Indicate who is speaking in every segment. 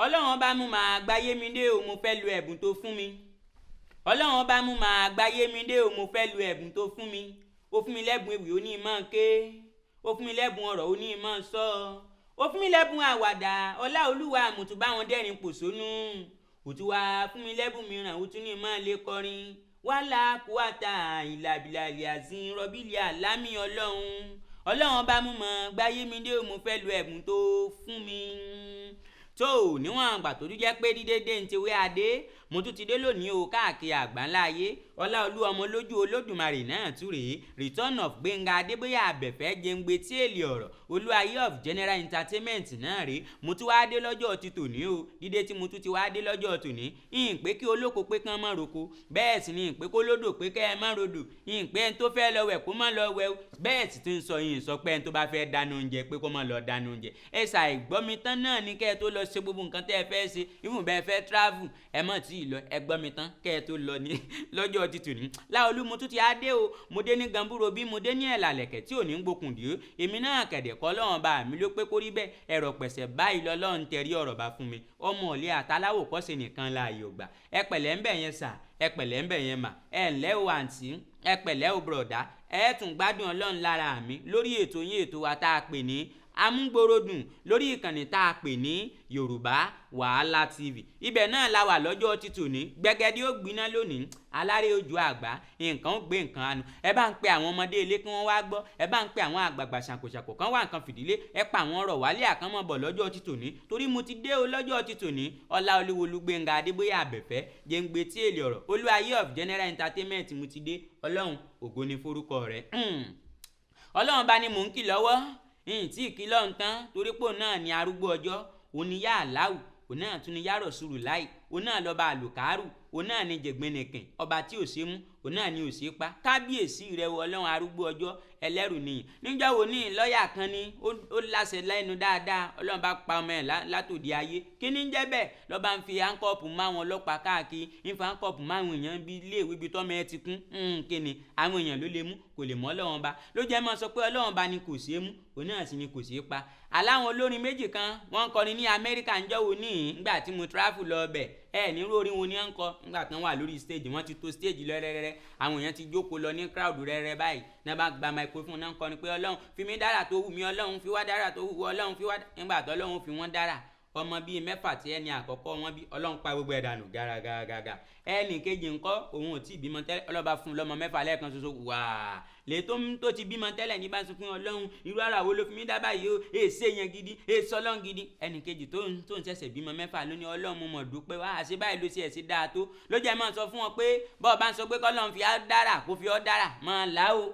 Speaker 1: Ọlọ́run bá mú màá gbáyé mi dé o, mo fẹ́ lu ẹ̀bùn tó fún mi. Ọlọ́run bá mú màá gbáyé mi dé o, mo fẹ́ lu ẹ̀bùn tó fún mi. Ó fún mi lẹ́bùn ewì, ó ní ìmọ̀ ké. Ó fún mi lẹ́bùn ọ̀rọ̀, ó ní ìmọ̀ sọ. Ó fún mi lẹ́bùn àwàdà, ọlá olúwa àmùtù bá wọn dẹ́rìn pòṣónú. Òtún wá fún mi lẹ́bùn mìíràn, ó tún ní ìmọ̀ lè kọrin. Wàhálà kúwàtà ìlàbìlà ìlàzín rọbìlì àlámì ọlọ́run. Ọlọ́run bá mú mọ́ gbáyé mi dé o, mo fẹ́ lu ẹ̀bùn tó fún mi. Tó o níwọ̀n àgbà tó jẹ́ pé dídédé ń tiwé adé, mo tún ti dé lónìí o káàkiri àgbáńlá ayé. Ọláolú ọmọ lójú olódùmarè náà tún rèé. Return of Gbénga Adébóyè Àbẹ̀fẹ́ jẹ́ngbé tí èlì ọ̀rọ̀ Olúayé of General Entertainment náà rèé. Mo tún wáá dé lọ́jọ́ ti tòní o. Dídé tí mo tún ti wáá dé lọ́jọ́ tòní, ìhìn pé kí olóko pé kán mọ́ roko, bẹ́ẹ̀ sì ni ìhìn pé kó lódò pé kẹ́ ẹ mọ́ rodò, ìhìn pé ẹni tó fẹ́ lọ wẹ̀ kó má lọ wẹ̀ o, bẹ́ẹ̀ sì tún sọ ìhìn sọ pé ẹni tó bá fẹ́ dáná oúnjẹ pé kó má lọ dáná oúnjẹ. Ẹ ṣàìgbọ́ mi tán náà ni kẹ́ ẹ tó lọ ṣe gbogbo nǹkan tẹ́ ẹ fẹ́ ṣe. Ìfún bẹ́ẹ̀ fẹ́ travel, ẹ mọ̀ tí ì lọ, ẹ gbọ́ mi tán kẹ́ ẹ tó lọ ní lọ́jọ́ ti tòní. Láolú mo tún ti á dé o, mo dé ní gamburo bí mo dé ní ẹ̀làlẹ̀kẹ̀ tí ò ní gbókùn dì ó. Èmi náà kẹ̀dẹ̀ kọ́ lọ́wọ́n bá mi ló pé kórí bẹ́ẹ̀, ẹ̀rọ pẹ̀sẹ̀ báyìí lọ́lọ́run tẹ̀rí ọ̀rọ̀ bá fún mi. Ọmọ ọ̀lẹ́ àtàláwò kọ́sẹ̀ nìkan láàyò gbà. Ẹ pẹ̀lẹ́ ń bẹ̀ yẹn sà, ẹ pẹ̀lẹ́ ń bẹ̀ yẹn mà, ẹ ǹlẹ́ o àǹtí, ẹ pẹ̀lẹ́ o bùrọ̀dá. Ẹ tún gbádùn ọlọ́run lára mi lórí ètò yín ètò wa tá a pè ní Amúgbòròdùn lórí ìkànnì tá a pè ní Yorùbá Wàhálà TV. Ibẹ̀ náà la wà lọ́jọ́ ti tòní. Gbẹ̀gẹ́dẹ́ ó gbiná lónìí, aláré ojú àgbà, nǹkan ó gbé nǹkan anu. Ẹ bá ń pe àwọn ọmọdé ilé kí wọ́n wá gbọ́, ẹ bá ń pe àwọn àgbààgbà ṣàǹkóṣàǹkó kan wá nǹkan fìdílé, ẹ pa àwọn ọ̀rọ̀ wálé àkànmọ́bọ̀ lọ́jọ́ ti tòní. Torí mo ti dé o lọ́jọ́ ti tòní. Ọláolúwo Olúgbénga Adébóyè Àbẹ̀fẹ́ jẹ́ngbé tí èlì ọ̀rọ̀ Olúayé of General Entertainment mo ti dé. Ọlọ́run ògo ni forúkọ rẹ̀. Ọlọ́run bá ní mò ń kì lọ́wọ́ ìyìn tí ìkìlọ̀ ń tán, torí pò náà ni arúgbó ọjọ́, òun ni yá àláwù, òun náà tún ni yá rọ̀ṣùrù láì, òun náà lọ́ba àlùkárù, òun náà ni jẹ̀gbìnìkìn, ọba tí ò ṣe mú, òun náà ni ò ṣe pa. Kábíyèsí rẹ wọ ọlọ́run arúgbó ọjọ́ ẹlẹ́rù nìyí. Níjọ́ wo ní lọ́ọ̀yà kan ni ó láṣẹ lẹ́nu dáadáa, ọlọ́run bá pa ọmọ ẹ̀ látòdì ayé. Kí ni ń jẹ́ bẹ́ẹ̀? Lọ́ba ń fi áńkọ́ọ̀pù máwọn ọlọ́pàá káàkiri, ń fi áńkọ́ọ̀pù máwọn èèyàn bí iléèwé ibi tọ́mọ ẹ ti kún. Kí ni àwọn èèyàn ló lè mú, kò lè mọ́ ọlọ́run bá. Ló jẹ́ mọ́ sọ pé ọlọ́run bá ni kò ṣeé mú, òun náà sì ni kò ṣeé pa. Aláwọn olórin méjì kan wọ́n ń kọrin ní Amẹ́ríkà ń jọ́wọ́ níhìn nígbà tí mo travel lọ bẹ̀. Ẹ ní irú orin wo ni wọ́n ń kọ nígbà tí wọ́n wà lórí stage, wọ́n ti tó stage lọ rẹ́rẹ́rẹ́, àwọn èèyàn ti jókòó lọ ní crowd rẹ́rẹ́ báyìí. Náà bá gba microphone náà ń kọrin pé ọlọ́run fi mí dára tó wù mí, ọlọ́run fi wá dára tó wù, ọlọ́run fi wá. Nígbà tó ọlọ́run fi wọ́n dára, ọmọ bíi mẹ́fà tí ẹni àkọ́kọ́ wọn bí, ọlọ́run pa gbogbo ẹ̀ dànù gàràgàràgà. Ẹnì kejì ńkọ́, òun ò tí ì bímọ tẹ́lẹ̀, ọlọ́ba fún un lọ́mọ mẹ́fà lẹ́ẹ̀kan ṣoṣo. Wàá lè tó ti bímọ tẹ́lẹ̀ ní bá ń sunkún, ọlọ́run irú ara wo ló fi mí dá báyìí o, èsè yẹn gidi, èsè ọlọ́run gidi. Ẹnì kejì tó ń ṣẹ̀ṣẹ̀ bímọ mẹ́fà ló ní ọlọ́run mo mọ̀ dúpẹ́ wá, àṣẹ báyìí ló ṣe ẹ̀ sí dáa tó. Ló jẹ́ máa sọ fún wọn pé bọ́ọ̀ bá ń sọ pé kọ́lọ́run fi á dára kó fi ọ́ dára máa là ó.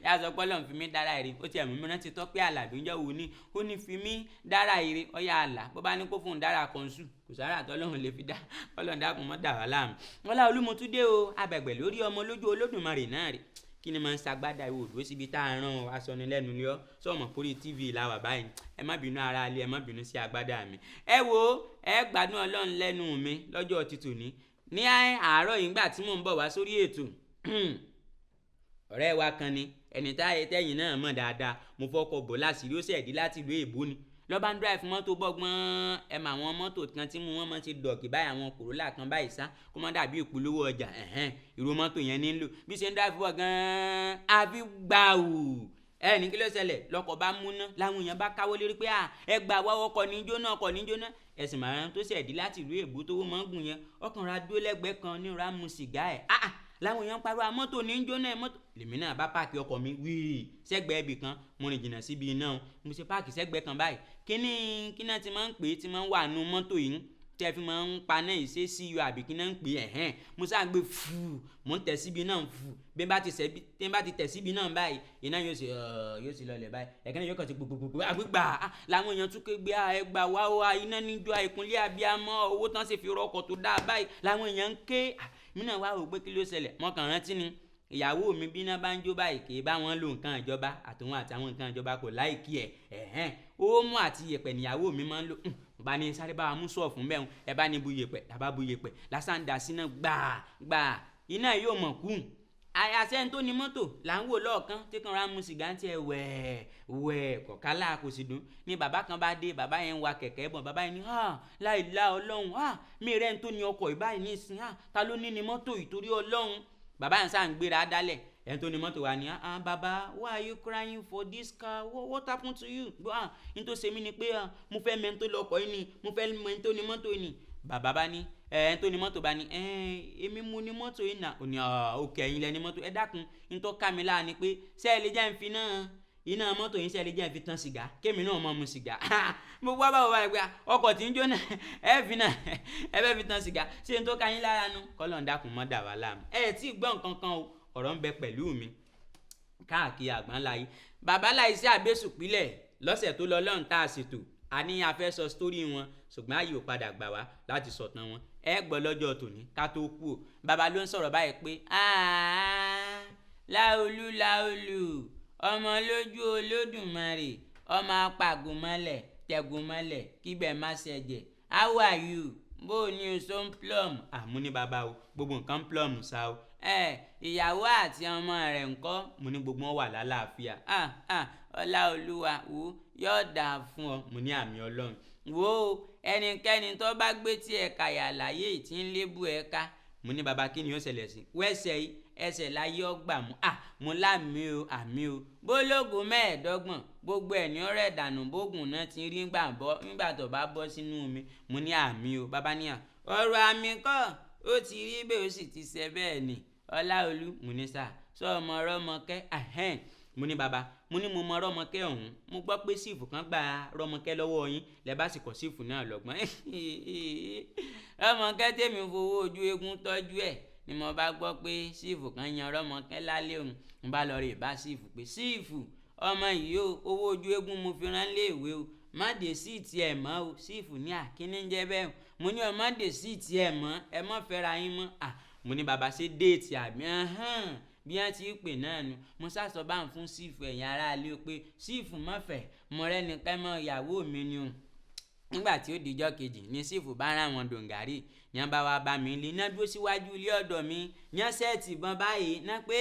Speaker 1: Yà sọ pé ọlọ́run fi mí dára èrè, ó ti ẹ̀mí mìíràn ti tọ́ pé àlàbí ń jẹ́ òun ní ó ní fi mí dára èrè ọ̀yà àlà. Bó bá ní kó fún un dára kọ̀ǹsù, kò sára tọ́lọ́run lè fi dá. Ọlọ́run dákun mọ́ dà wá láàmú. Ọláolú mo tún dé o, abẹ̀gbẹ̀ lórí ọmọ lójú olódùmarè náà rè. Kí ni máa ń ṣagbádá ìwò òdúró síbi tá a rán ọ aṣọ ni lẹ́nu ni ọ́ sọ̀mọ̀ kórè TV la wà báyìí. Ẹ má bínú ara ilé, ẹ má bínú sí agbádá mi. Ẹ wo, ẹ gbádùn ọlọ́run lẹ́nu mi lọ́jọ́ ti tòní. Ní àárọ̀ yìí ńgbà tí mò ń bọ̀ wá sórí ètò, ọ̀rẹ́ wa kan ni ẹni táyé tẹ́yìn náà mọ̀ dáadáa, mo fọkọ̀ bò láṣìírí, ó ṣẹ̀dí láti ìlú èbó ni. Lọ́ba ń drive mọ́tò bọ́gbọ́n, ẹ mọ àwọn mọ́tò kan tí wọ́n máa ti dọ̀kì báyìí, àwọn Corolla kan báyìí sá, kó má dàbí ìpolówó ọjà, ẹ̀hẹ́n, irú mọ́tò yẹn ní lò. Bí ṣe ń drive bọ̀ gan-an, àfi gbàù. Ẹ ní kí ló ṣẹlẹ̀? Lọkọ̀ bá múná, làwọn èèyàn bá káwọ́ lérí pé à ẹ gbà wá, ọkọ̀ ní jóná, ọkọ̀ ní jóná. Ẹ̀sìn màrán tó ṣẹ̀dí láti ìlú èbó tó máa ń gùn yẹn, ọkàn ra dúró lẹ́gbẹ̀ẹ́ kan ní ra mu sìgá ẹ̀. Ah, làwọn èèyàn ń pariwo mọ́tò ní jóná ẹ̀ mọ́tò. Lèmi náà bá páàkì ọkọ̀ mi wíì sẹ́gbẹ̀ẹ́ ibì kan, mo rìn jìnnà síbi iná o, mo ṣe páàkì sẹ́gbẹ̀ẹ́ kan báyìí. Kíní kíná ti máa ń pè é ti máa ń wà nù mọ́tò yìí tẹ́ fi máa ń paná ìṣe sí iyọ̀ àbí kíná ń pè é, ẹ̀hẹ́n, mo sáà gbé fù, mo ń tẹ̀ síbi náà fù. Bí n bá ti sẹ́ bí n bá ti tẹ̀ síbi náà báyìí, iná yóò ṣe yóò sì lọlẹ̀ báyìí, ẹ̀kẹ́ni yóò kàn sí gbogbogbò àgbégbà. Làwọn èèyàn tún ké gbé ẹ gbà wá o, iná níjó ìkúnlẹ̀ abiyamọ, owó tán sì fi rọkọ̀ tó dáa báyìí làwọn èèyàn ń ké. Mí náà wá wò pé kí ló ṣẹlẹ̀. Mo kàn rántí ni ìyàwó mi bí iná bá ń jó báyìí kì í bá wọn lo nǹkan ìjọba, àtòun àtàwọn nǹkan ìjọba kò láìkí ẹ̀, ẹ̀hẹ́n, ó mú àti yẹ̀pẹ̀ níyàwó mi máa ń lò. Bá ní sáré bá wa mú sọ̀fún bẹ́ẹ̀, ẹ bá ní bu yẹ̀pẹ̀, làbá bu yẹ̀pẹ̀ lásán dà síná gbàá gbàá, iná yóò mọ̀ kú. Àṣẹ tó ní mọ́tò là ń wò lọ́ọ̀kan tí kan ra mu sìgá ń tiẹ̀ wẹ̀ẹ́ wẹ̀ẹ́ kọ̀kálà kò sì dùn. Ni bàbá kan bá dé, bàbá yẹn ń wa kẹ̀kẹ́ bọ̀, bàbá yẹn ní láìla ọlọ́run, mi rẹ́ ń tó ní ọkọ̀ ìbáyìí nísìn, ta ló ní ní mọ́tò ìtorí ọlọ́run? Bàbá yẹn sáà ń gbéra dálẹ̀. Ẹni tó ní mọ́tò wa ni, bàbá, why are you crying for this car? What happened to you? N tó ṣe mí ni pé mo fẹ́ mẹ́ni tó lọkọ̀ yìí ni, mo fẹ́ mẹ́ni tó ní mọ́tò yìí ni. Bàbá bá ní, ẹni tó ní mọ́tò bá ní, èmi mo ní mọ́tò yìí nà. Ó ní, òkè ẹ̀yin lẹ ní mọ́tò. Ẹ dákun, n tó ká mi lára ni pé ṣé ẹ lè jẹ́ n fi iná mọ́tò yín, ṣé ẹ lè jẹ́ n fi tan sìgá kémi náà mọ́ mu sìgá? Mo wá báwo báyìí pé ọkọ̀ tí ń jóná, ẹ fi náà ẹ fẹ́ fi tan sìgá, ṣé n tó ká yín lára nu? Kọ́lọ̀ ń dákun mọ́ dà wá láàmú. Ẹ tí ì gbọ́ nǹkan kan o, ọ̀rọ̀ ń bẹ pẹ̀lú mi káàkiri àgbáńlá yìí. Bàbá Láìsí Àbẹ́sùpìlẹ̀ lọ́sẹ̀ tó lọ lọ́hùn tá a ṣètò, a ní a fẹ́ sọ sítórì wọn, ṣùgbọ́n ààyè ò padà gbà wá láti sọ̀tàn wọn. Ẹ gbọ́ lọ́jọ́ tòní ká tó kú o. Bàbá ló ń sọ̀rọ̀ báyìí pé Láolú Láolú, ọmọ lójú Olódùmarè, ọmọ apàgùnmọ́lẹ̀ tẹ̀gùnmọ́lẹ̀ kíbẹ̀ má ṣẹ̀jẹ̀, how are you? Bó o ní o so ń plum? Àmú ní bàbá o, gbogbo nǹkan plum ṣá o. Ìyàwó àti ọmọ rẹ̀ ńkọ́? Mo ní gbogbo wọn wà lálàáfíà. Ọláolúwa, wo yóò dáa fún ọ. Mo ní àmì ọlọ́run. Wo ẹnikẹ́ni tó bá gbé tí ẹ kàyà láyé tí ń lébù ẹ ká. Mo ní bàbá, kí ni ó ṣẹlẹ̀ sí wẹ́sẹ̀ yìí? Ẹsẹ̀ láyé ọgbà mú. Mo lámì o, àmì o. Bólógùn 25, gbogbo ẹ̀ ní ọ̀rẹ́ dànù, bógùn náà ti rí nígbà tó bá bọ́ sínú omi. Mo ní àmì o. Bàbá ní à ọ̀rọ̀ àmì kọ́, ó ti rí bẹ́ẹ̀, ó sì ti ṣe bẹ́ẹ̀ ni. Ọláolú, mo ní sà sọ ọmọ Rọ́mọkẹ́. Mo ní bàbá, mo ní mo mọ Rọ́mọkẹ́ ọ̀hún, mo gbọ́ pé sífù kan gba Rọ́mọkẹ́ lọ́wọ́ yín, lẹ bá sì kọ́ sífù náà lọ́gbọ́n. Rọ́mọkẹ́ tèmi fowó ojú eégún tọ́jú ẹ̀ ni mo bá gbọ́ pé sífù kan yan Rọ́mọkẹ́ lálẹ́ òun. N bá lọ rè bá sífù pé sífù, ọmọ yìí o, owó ojú eégún mo fi rán léèwé o, má dé síìtì ẹ̀ mọ́ o. Sífù ní à kíní ń jẹ́ bẹ́ẹ̀? Mo ní ọ má dé síìtì ẹ̀ mọ́, ẹ má fẹ́ra yín mọ́. Mo ní bàbá, ṣe déètì àbí bí wọ́n ti pè náà nu? Mo sàsọ bá ń fún sífù, ẹ̀yìn aráalé pé sífù má fẹ́ mo rẹ́nikẹ́ mọ́ ìyàwó mi ni o. Nígbà tí ó dijọ́ kejì ní sífù bá rán àwọn dòǹgàrí yẹn bá wa bá mi lé iná dúró síwájú ilé ọ̀dọ̀ mi, yẹn sẹ́ẹ̀tì ìbọn báyìí ná pé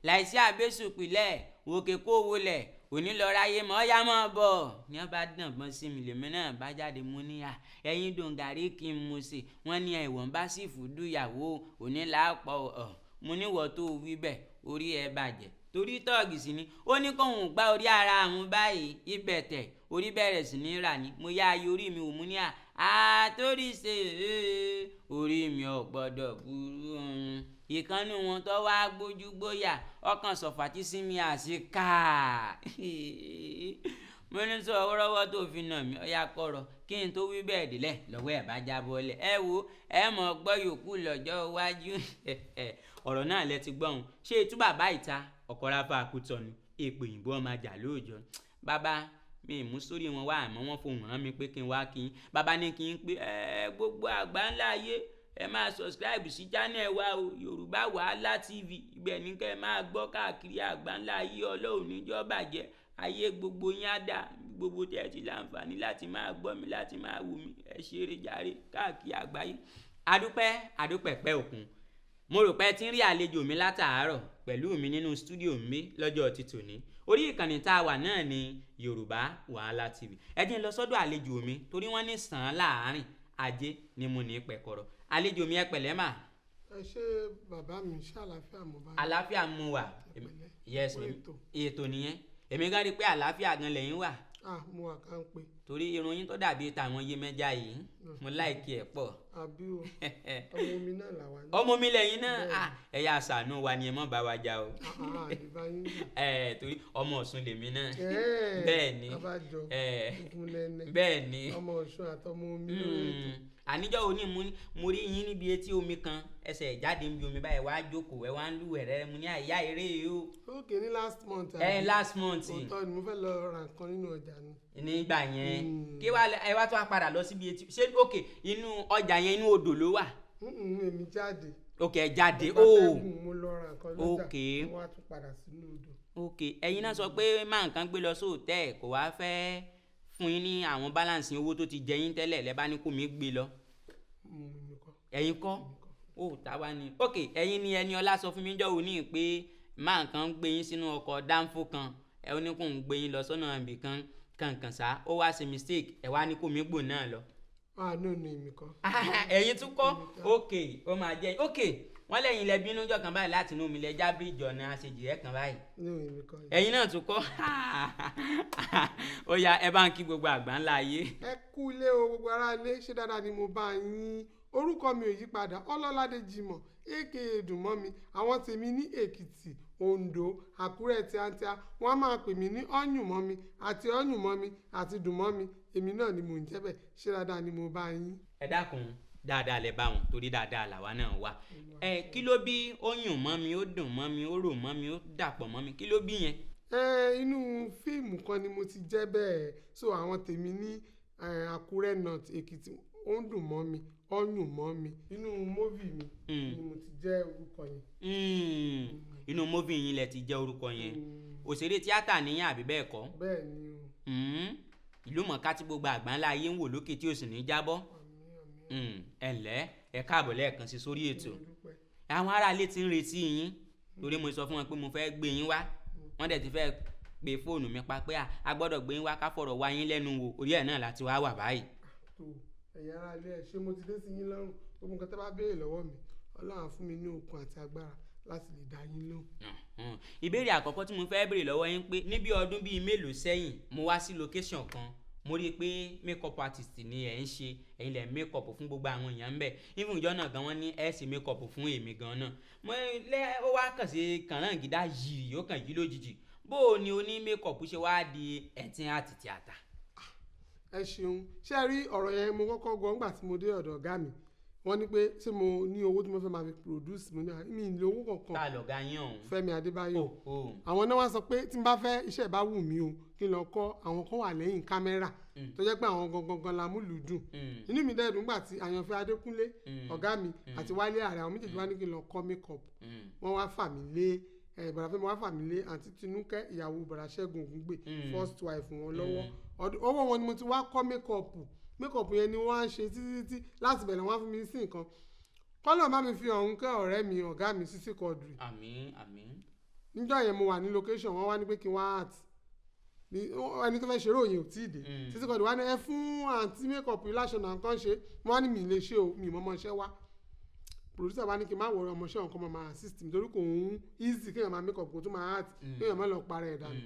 Speaker 1: Láìsí Àbẹ́sùpìlẹ̀ òkè kó wọlé òní lọ ráyé mọ́ ọ́yá mọ́ bọ̀. Ní wọ́n bá dàn bọ́n sí mi, lèmi náà bá jáde. Mo ní à ẹ̀yin dòǹgàrí kí n mo ṣe? Wọ́n ní ẹ̀wọ̀n bá sífù dúyàwó òní làápọ̀ ọ̀. Mo níwọ̀ tó wí bẹ́ẹ̀, orí ẹ bàjẹ́ torí tọ́ọ̀gì sí ni. Ó ní kóun gbá orí ara àwọn báyìí, ibẹ̀ tẹ̀ orí bẹ̀rẹ̀ sí ní rà ní. Mo yá ayé orí mi ò mú ní à àtórí ṣe orí mi ò gbọ́dọ̀ burú. Ìkànnì wọn tó wá gbójú gbóyà ọkàn sọ̀fàtí sí mi àṣìkà. Mo ní sọ ọwọ́rọ́wọ́ tó fi nà mí ọ̀yà kọ̀rọ̀ kí n tó wí bẹ́ẹ̀ délẹ̀ lọ́wọ́ ẹ̀ bá jábọ́lẹ̀. Ẹ wo, ẹ mọ̀ gbọ́ yòókù lọ́jọ́ iwájú. Ọ̀rọ̀ náà lẹ ti gbọ́n. Ṣé etú bàbá ìta ọ̀kọ́ráfà àkútọ̀nù èpè òyìnbó ọmọ àjà lóòjọ́? Bàbá mi mú sórí wọn wá, àmọ́ wọ́n fohùn rán mi pé kí n wá kí n bàbá ní kí n pé ẹ gbogbo àgbà ńlá ayé, ẹ máa subscribe sí channel wa o, Yorùbá Wàhálà TV. Ibẹ̀ ní kẹ́ ẹ máa gbọ́ káàkiri àgbà ńlá ayé. Ọlọ́run níjọ́ bàjẹ́, ayé gbogbo yín á dà. Gbogbo tẹ́ ẹ ti láǹfààní láti máa gbọ́ mi, láti máa wò mí, ẹ ṣeré jàre káàkiri àgbáyé. Adúpẹ́, adúpẹ́ pẹ́ òkun. Mo rò pé ẹ ti ń rí àlejò mi látàárọ̀ pẹ̀lú mi nínú stúdíò mi lọ́jọ́ ti tòní. Orí ìkànnì tá a wà náà ni Yorùbá Wàhálà TV. Ẹ jẹ́ n lọ sọ́dọ̀ àlejò mi torí wọ́n ní sàn án láàárín ajé ni mo ní pẹ̀kọ̀rọ̀. Àlejò mi, ẹ pẹ̀lẹ́ mà.
Speaker 2: Ẹ ṣé bàbá mi, ṣé àlàáfíà mo bá yín?
Speaker 1: Àlàáfíà mo wà.
Speaker 2: Ẹ pẹ̀lẹ́.
Speaker 1: Yes.
Speaker 2: Kú ètò.
Speaker 1: Ètò nìyẹn. Èmi gan rí i pé àlàáfíà gan lẹ́yìn wà.
Speaker 2: Ah, mo wà ká ń pè.
Speaker 1: Torí irun yín tó dàbí tàwọn Yemọja yìí, mo láìkí ẹ̀ pọ̀.
Speaker 2: Àbí o, ọmọ mi náà làwa ní.
Speaker 1: Ọmọ mi lẹ́yìn náà.
Speaker 2: Bẹ́ẹ̀ni.
Speaker 1: Ah, ẹ yà ṣàánú wa ni, ẹ mọ́ bá wa jà o.
Speaker 2: Àà, àdìbá yín jà.
Speaker 1: Ẹ torí ọmọ Ọ̀ṣun lèmi náà.
Speaker 2: Ẹ́ẹ̀,
Speaker 1: Bẹ́ẹ̀ ni.
Speaker 2: Abájọ.
Speaker 1: Ẹ
Speaker 2: Funfun nẹ́nẹ́.
Speaker 1: Bẹ́ẹ̀ ni.
Speaker 2: Ọmọ Ọ̀ṣun àtọmọ omi lórí ètò.
Speaker 1: Àníjọ́ òní mo rí yín níbi etí omi kan, ẹsẹ̀ jáde níbi omi báyìí, wàá jókòó, ẹ wá ń lúwẹ̀ẹ́ rẹ. Mo ní àyà eré yìí o.
Speaker 2: Ok, ní last month.
Speaker 1: Ẹ
Speaker 2: àbí?
Speaker 1: Last month.
Speaker 2: Òótọ́ ni, mo fẹ́ lọ ra nǹkan nínú ọjà ni.
Speaker 1: Nígbà yẹn kí wàá ẹ wá tó wá padà lọ síbi etí, ṣé ok, inú ọjà yẹn, inú odò ló wà?
Speaker 2: Èmi jáde.
Speaker 1: Ok, ẹ jáde.
Speaker 2: Mo
Speaker 1: O
Speaker 2: gbatẹ́gùn, mo lọ ra nǹkan lọ́jà.
Speaker 1: Ok.
Speaker 2: Mo wá tún padà sínú odò.
Speaker 1: Ok, ẹ̀yin náà sọ pé máa nǹkan gbé lọ sóòtẹ́ẹ̀ kò wá fẹ́ fún yín ní àwọn balance owó tó ti jẹ yín tẹ́lẹ̀, lẹ́ bá ní kó mi gbé lọ.
Speaker 2: Èmi kọ́.
Speaker 1: Ẹ̀yin kọ́?
Speaker 2: Èmi kọ́.
Speaker 1: Ó táwa ni. Ok, ẹ̀yin ni ẹni ọlá sọ fún mi jọ́ òní pé máa kan ń gbé yín sínú ọkọ̀ dánfó kan, ẹ ó ní kó ń gbé yín lọ sọ́nà ibì kan kankan sá, ó wá ṣe mistake, ẹ wá ní kó mi gbò náà lọ.
Speaker 2: Ah, no, no, èmi kọ́.
Speaker 1: Ẹ̀yin tún kọ́? Ok, ó máa jẹ́. Ok, wọ́n lẹ́yìn lẹ bínú jọ kan báyìí láti inú mi lẹ já bíríìjì ọ̀nà àṣejì rẹ̀ kan báyìí.
Speaker 2: No, èmi kọ́.
Speaker 1: Ẹ̀yin náà tún kọ́? Ó yá, ẹ bá ń kí gbogbo àgbà ńlá ayé.
Speaker 2: Ẹ kú ilé o, gbogbo ará ilé, ṣé dáadáa ni mo bá yín? Orúkọ mi ò yí padà, Ọlọ́ládé Jimoh aka Dùnmọ́mi. Àwọn tèmi ní Èkìtì, Oǹdó, Àkúrẹ́ tíátíá, wọ́n á máa pè mí ní Ọ́yùnmọ́mi àti Ọ́yùnmọ́mi àti Dùnmọ́mi. Èmi náà ni mò ń jẹ́ bẹ́ẹ̀. Ṣé dáadáa ni mo bá yín?
Speaker 1: Ẹ dákun, dáadáa lẹ bá wọn, torí dáadáa làwa náà wà. Ẹ kí ló bí ó yùn mọ́ mi, ó dùn mọ́ mi, ó rò mọ́ mi, ó dàpọ̀ mọ́ mi? Kí ló bí yẹn?
Speaker 2: Ẹ inú fíìmù kan ni mo ti jẹ́ bẹ́ẹ̀. So àwọn tèmi ní Àkúrẹ́ North, Èkìtì, ó ń dùn mọ́ mi, ó yùn mọ́ mi. Inú movie mi ni mo ti jẹ́ orúkọ yẹn.
Speaker 1: Inú movie yín lẹ ti jẹ́ orúkọ yẹn. Òṣèré tíátà níyàn, àbí bẹ́ẹ̀ kọ́?
Speaker 2: Bẹ́ẹ̀ ni o.
Speaker 1: Ìlú mọ̀ọ́ká tí gbogbo àgbáńlá ayé ń wò lókè tí ò sì ní jábọ́.
Speaker 2: Àmín, àmín.
Speaker 1: Ẹ ǹlẹ́, ẹ káàbọ̀ lẹ́ẹ̀kan sí sórí ètò.
Speaker 2: Mo dúpẹ́.
Speaker 1: Àwọn aráalé ti ń retí yín torí mo sọ fún wọn pé mo fẹ́ gbé yín wá. Wọ́n dẹ̀ ti fẹ́ pe fóònù mi pa pé a gbọ́dọ̀ gbé yín wá ká fọ̀rọ̀ wá yín lẹ́nu wò. Orí ẹ̀ náà láti wá wà báyìí.
Speaker 2: Tó ẹ̀yin ará ilé, ẹ̀ ṣé, mo ti dé sí yín lọ́rùn. Gbogbo nǹkan tẹ́ bá béèrè lọ́wọ́ mi, Ọlọ́run á fún mi ní okun àti agbára láti lè dá yín lóhùn.
Speaker 1: Ìbéèrè àkọ́kọ́ tí mo fẹ́ béèrè lọ́wọ́ yín pé níbi ọdún bíi mélòó sẹ́yìn, mo wá sí location kan, mo rí i pé makeup artist ni ẹ̀ ń ṣe, ẹ̀yin lẹ̀ makeup fún gbogbo àwọn èèyàn ń bẹ̀. Even ìjọ náà gan, wọ́n ní ẹ̀ ṣe makeup fún èmi gan náà. Mo lẹ́ ó wá kàn sí kànáńgídá yìí, ó kàn yí lójijì. Bó o ní oní makeup ṣe wá di ẹ̀tín àti tíátà?
Speaker 2: Ẹ ṣeun. Ṣé ẹ rí ọ̀rọ̀ yẹn, mo kọ́kọ́ gbọ́ nígbà tí mo dé ọ̀dọ̀ ọ̀gá mi. Wọ́n ní pé ṣé mo ní owó tí mo fẹ́ máa fi produce? Mo ní mi ì ní owó kankan.
Speaker 1: Tá a lọ̀gá yín ọ̀hún?
Speaker 2: Fẹ́mi Adébáyọ̀.
Speaker 1: Oh.
Speaker 2: Àwọn náà wá sọ pé tí n bá fẹ́ iṣẹ́ ìbá wù mí o, kí n lọ kọ́ àwọn kan wà lẹ́yìn kámẹ́rà tó jẹ́ pé àwọn gangan gan la múlùúdùn. Inú mi dẹ̀ dùn nígbà tí Àyànfẹ́ Adékúnlé, ọ̀gá mi, àti Wálé Àrẹ, àwọn méjèèjì wá ní kí n lọ kọ́ makeup. Wọ́n wá fà mí lé ẹ̀ bọ̀dà Fẹ́mi, wá fà mí lé àǹtí Tinúkẹ́, ìyàwó bọ̀dà Ṣẹ́gun Ògúngbè, first wife wọn lọ́wọ́. Ọwọ́ wọn ni mo ti wá kọ́ makeup. Makeup yẹn ni wọ́n á ṣe títí títí láti bẹ̀rẹ̀. Wọ́n á fún mi sí nǹkan kọ́lọ̀ bá mi fi ọ̀hún kẹ́ ọ̀rẹ́ mi, ọ̀gá mi, Sisi Quadri.
Speaker 1: Àmín, àmín.
Speaker 2: Níjọ́ yẹn mo wà ní location, wọ́n wá ní pé kí n wá act ní ẹni tó fẹ́ ṣeré òyìn ò tí ì dé. Sisi Quadri wá ní ẹ fún àǹtí makeup yìí láṣọ náà nǹkan ṣe. Wọ́n á ní mi lè ṣe o, mi ì mọ́mọ́ iṣẹ́ wá. Producer wá ní kí n má wọrọ ọmọọṣẹ́ òun kan máa assist mi torí kò ń easy kéèyàn máa makeup kó tún máa act, kéèyàn má lọ para ẹ̀ dànù.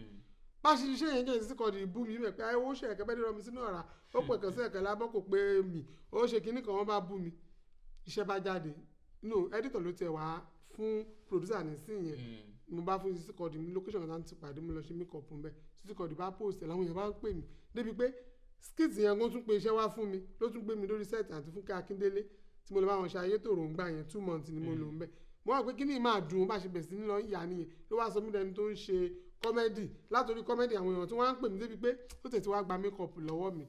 Speaker 2: Bá a ṣe ṣiṣẹ́ yẹn jẹ́, Sisi Quadri bú mi bẹ̀ pé ayé ó ṣe ẹ̀kẹ́ bẹ́ẹ̀ dẹ́rọ mi sínú ọ̀rá, ó pẹ̀ kàn sí ẹ̀kẹ́ lábọ́ kò pé mi ó ṣe kinní kan. Wọ́n bá bú mi, iṣẹ́ bá jáde. No editor ló tiẹ̀ wá fún producer ní sí yẹn. Mo bá fún Sisi Quadri ní location kan tá ti pàdé, mo lọ ṣe makeup ń bẹ. Sisi Quadri bá post ẹ̀, làwọn èèyàn bá ń pè mí débi pé skit yẹn gan tún pé iṣẹ́ wá fún mi, ló tún gbé mi lórí set àti Fúnkẹ́ Akíndélé tí mo lọ bá wọn ṣe Ayétòrò ń gbà yẹn. 2 months ni mo lò ń bẹ. Mo wà pé kí ni máa dùn bá ṣe bẹ̀rẹ̀ sí ní lọ ìyá nìyẹn ló wá sọ mí dẹni tó ń ṣe comedy. Látòrí comedy, àwọn èèyàn tí wọ́n á ń pè mí débi pé ó tètè wá gba makeup lọ́wọ́ mi.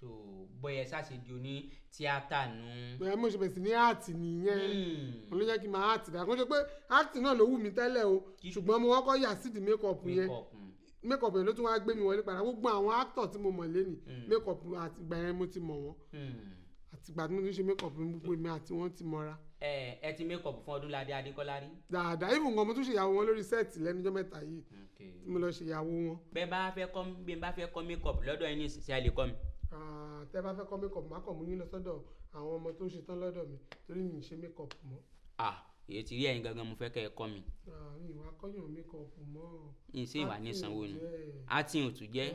Speaker 1: Tó bóyá ṣáṣe di oní tíátà nù.
Speaker 2: Bẹ́ẹ̀ mo ṣe bẹ̀rẹ̀ sí ní act nìyẹn. Mo ló jẹ́ kí n máa act dáa. Kó ṣe pé act náà ló wù mí tẹ́lẹ̀ o, ṣùgbọ́n mo kọ́kọ́ yà sí di makeup yẹn.
Speaker 1: Makeup.
Speaker 2: Makeup yẹn ló tún wá gbé mi wọlé padà. Gbogbo àwọn actor tí mo mọ̀ lénìí, makeup àti ìgbà yẹn mo ti mọ̀ wọ́n. Àtìgbà tí mo ti ń ṣe makeup mi, gbogbo èmi àti wọ́n ti mọ́ra.
Speaker 1: Ẹ ẹ ti makeup fún Ọdúnládé Adékọ́lá rí?
Speaker 2: Dáadáa. Even gan, mo tún ṣe ìyàwó wọn lórí set lẹ́nujọ́ mẹ́ta yìí tí mo lọ ṣe ìyàwó wọn.
Speaker 1: Bẹ́ẹ̀ bá fẹ́ kọ́, bí n bá fẹ́ kọ́ makeup lọ́dọ̀ yín ní ìsinsìnyí, ẹ lè kọ́ mi?
Speaker 2: Ah, tẹ́ bá fẹ́ kọ́ makeup, má kàn mú yín lọ sọ́dọ̀ àwọn ọmọ tó ń ṣe tán lọ́dọ̀ mi torí mi ì ṣe makeup mọ́.
Speaker 1: Ah, èyí ti rí, ẹ̀yin gangan mo fẹ́ kẹ́ ẹ kọ́ mi.
Speaker 2: Ah, mi ì wá kọ́yàn makeup mọ́.
Speaker 1: Yìí sí ìwà ní sanwó ni.
Speaker 2: Acting.
Speaker 1: Acting ò tún jẹ́.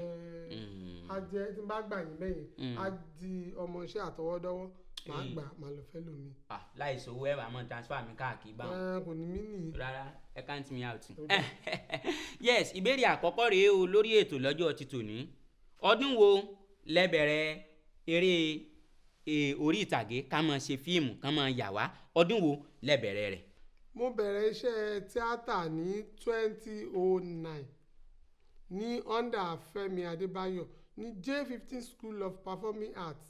Speaker 2: A jẹ́ tí n bá gbà yín bẹ́yẹn, á di ọmọọṣẹ́ àtọwọ́dọ́wọ́, màá gbà, màá lọ fẹ́ lómi.
Speaker 1: Ah, láì sówó ẹ wàá mọ transfer mi káàkiri báwọn.
Speaker 2: Ẹ kò ní mí nìyí.
Speaker 1: Rárá, ẹ count me out. Yes, ìbéèrè àkọ́kọ́ rèé o lórí ètò lọ́jọ́ ti tòní. Ọdún wo lẹ bẹ̀rẹ̀ eré orí ìtàgé, ká máa ṣe fíìmù, ká máa yà wá? Ọdún wo lẹ bẹ̀rẹ̀ rẹ̀?
Speaker 2: Mo bẹ̀rẹ̀ iṣẹ́ tíátà ní 2009 ní under Fẹ́mi Adébáyọ̀ ní J15 School of Performing Arts.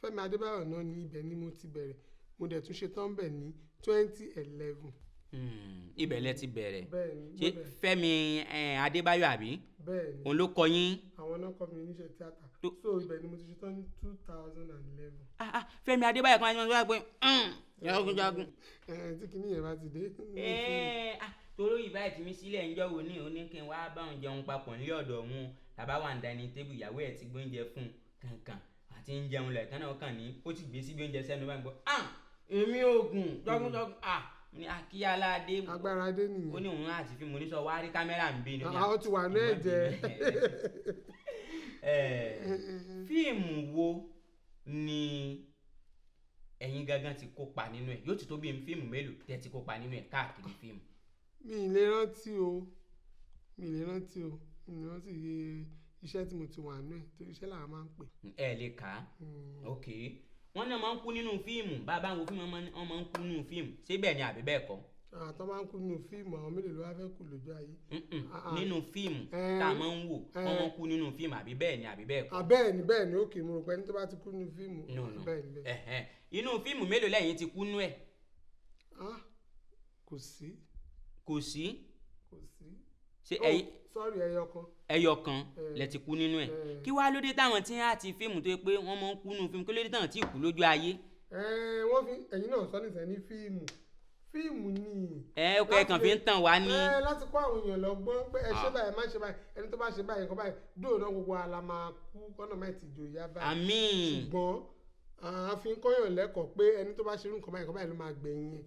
Speaker 2: Fẹ́mi Adébáyọ̀ náà ní ibẹ̀ ni mo ti bẹ̀rẹ̀. Mo dẹ̀ tún ṣe tán bẹ̀ ní 2011.
Speaker 1: Ibẹ̀ lẹ ti bẹ̀rẹ̀.
Speaker 2: Bẹ́ẹ̀ ni.
Speaker 1: Ṣé
Speaker 2: mo bẹ̀.
Speaker 1: Fẹ́mi Adébáyọ̀ àbí?
Speaker 2: Bẹ́ẹ̀ ni.
Speaker 1: Òun ló kọ yín?
Speaker 2: Àwọn náà kọ́ mi níṣẹ́ tíátà. So ibẹ̀ ni mo ti ṣetán ní 2011.
Speaker 1: Ah, ah, Fẹ́mi Adébáyọ̀ kan máa ń sọ pé jagunjagun.
Speaker 2: Tí kinní yẹn bá ti dé.
Speaker 1: Ah, toró invite mi sílẹ̀ ńjọ́ wo ní òní kí n wá bá òun jẹun papọ̀ nílé ọ̀dọ̀ òun, tàbá wà ní dining table, ìyàwó ẹ̀ ti gbóúnjẹ fún un kankan àti ń jẹun lẹ̀ kánná kàn ní ó ti gbé síbi oúnjẹ sẹ́nu báyìí gbọ́, ah, èmi ògùn jagunjagun, ah, ní akíyaládé.
Speaker 2: Agbára dé nìyẹn.
Speaker 1: Ó ní òun àti fíìmù oníṣọ wá rí kámẹ́rà ń bí ni.
Speaker 2: Ah, ó ti wà ní ẹ̀jẹ̀.
Speaker 1: Fíìmù wo ni ẹ̀yin gangan ti kópa nínú ẹ̀? Yóò ti tó bí fíìmù mélòó tẹ́ ti kópa nínú ẹ̀ káàkiri fíìmù?
Speaker 2: Mi ì lè rántí o, mi ì lè rántí o, mi ì lè rántí iye iṣẹ́ tí mo ti wà nínú ẹ̀, torí iṣẹ́ làwọn máa ń pè.
Speaker 1: Ẹ lè kà á. Ok, wọ́n náà máa ń kú nínú fíìmù, bàbá wo fíìmù wọ́n máa ń kú nínú fíìmù, ṣé bẹ́ẹ̀ ni àbí bẹ́ẹ̀ kọ́?
Speaker 2: Àtọ́ máa ń kú nínú fíìmù, àwọn mélòó ló wá fẹ́ kú lójú ayé?
Speaker 1: Nínú fíìmù tá a máa ń wò, wọ́n máa ń kú nínú fíìmù, àbí bẹ́ẹ̀ ni àbí bẹ́ẹ̀ kọ́?
Speaker 2: Bẹ́ẹ̀ ni, bẹ́ẹ̀ ni, òkè mo rò pé ẹni tó bá ti kú nínú fíìmù.
Speaker 1: No, no.
Speaker 2: Bẹ́ẹ̀ ni, bẹ́ẹ̀.
Speaker 1: Inú fíìmù mélòó lẹ́yìn ti kú nú ẹ̀?
Speaker 2: Kò sí.
Speaker 1: Kò sí?
Speaker 2: Kò sí.
Speaker 1: Ṣé ẹ̀yin
Speaker 2: Sorry, ẹyọ kan.
Speaker 1: Ẹyọ kan lẹ ti kú nínú ẹ̀.
Speaker 2: Eh.
Speaker 1: Kí wá ló dé táwọn tí á ti fíìmù tó yẹ pé wọ́n máa ń kú nínú fíìmù, kí ló dé táwọn tí kú lójú ayé?
Speaker 2: Wọ́n fi ẹ̀yin náà sọ nìṣẹ́ ní fíìmù. Fíìmù ni.
Speaker 1: Ọkọ ẹ kàn fi ń tàn wá ní.
Speaker 2: Láti kọ́ àwọn èèyàn lọ́gbọ́n pé ẹ ṣe báyìí, ẹ má ṣe báyìí, ẹni tó bá ṣe báyìí nǹkan báyìí, dóònà gbogbo ala máa kú kọ́nà máa ti jòyà báyìí.
Speaker 1: Àmín.
Speaker 2: Ṣùgbọ́n a fi ń kọ́yàn lẹ́kọ̀ọ́ pé ẹni tó bá ṣe irú nǹkan báyìí, nǹkan báyìí ló máa gbẹ̀yìn ẹ̀.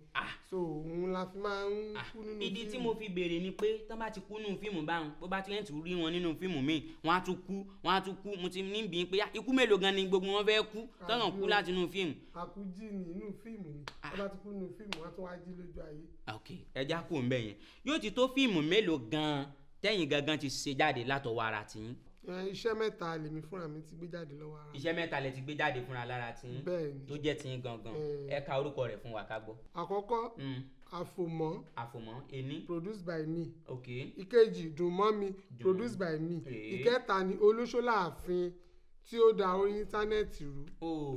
Speaker 2: So òun la fi máa ń kú nínú
Speaker 1: Ìdí tí
Speaker 2: fíìmù.
Speaker 1: mo fi béèrè ni pé tán bá ti kú nínú fíìmù báwọn, bó bá ti ń tún rí wọn nínú fíìmù míì, wọ́n á tún kú, wọ́n á tún kú. Mo ti ní bí pé ikú mélòó gan ni gbogbo wọn fẹ́ kú tọ́nà kú láti inú fíìmù.
Speaker 2: Àkújí ni inú fíìmù ni, wọ́n bá ti kú nínú fíìmù, wọ́n á tún wá jí lójú ayé.
Speaker 1: Ok, ẹja kù ń bẹ yẹn. Yóò ti tó fíìmù mélòó gan tẹ́yìn gangan ti ṣe jáde látọwọ́ ara tiyín?
Speaker 2: Iṣẹ́ mẹ́ta lèmi fúnra mi ti gbé jáde lọ́wọ́ ara.
Speaker 1: Iṣẹ́ mẹ́ta lẹ ti gbé jáde fúnra lára tiyín?
Speaker 2: Bẹ́ẹ̀ ni.
Speaker 1: Tó jẹ́ tiyín gangan. Ẹ ka orúkọ rẹ̀ fún wa ká gbọ́.
Speaker 2: Àkọ́kọ́, Àfòmọ́.
Speaker 1: Àfòmọ́, ení.
Speaker 2: Produced by me.
Speaker 1: Ok.
Speaker 2: Ìkejì, Dùnmọ́ mi, produced by me. Ìkẹta ni Olóṣó Láàfin tí ó da orí íńtánẹ́ẹ̀tì rú.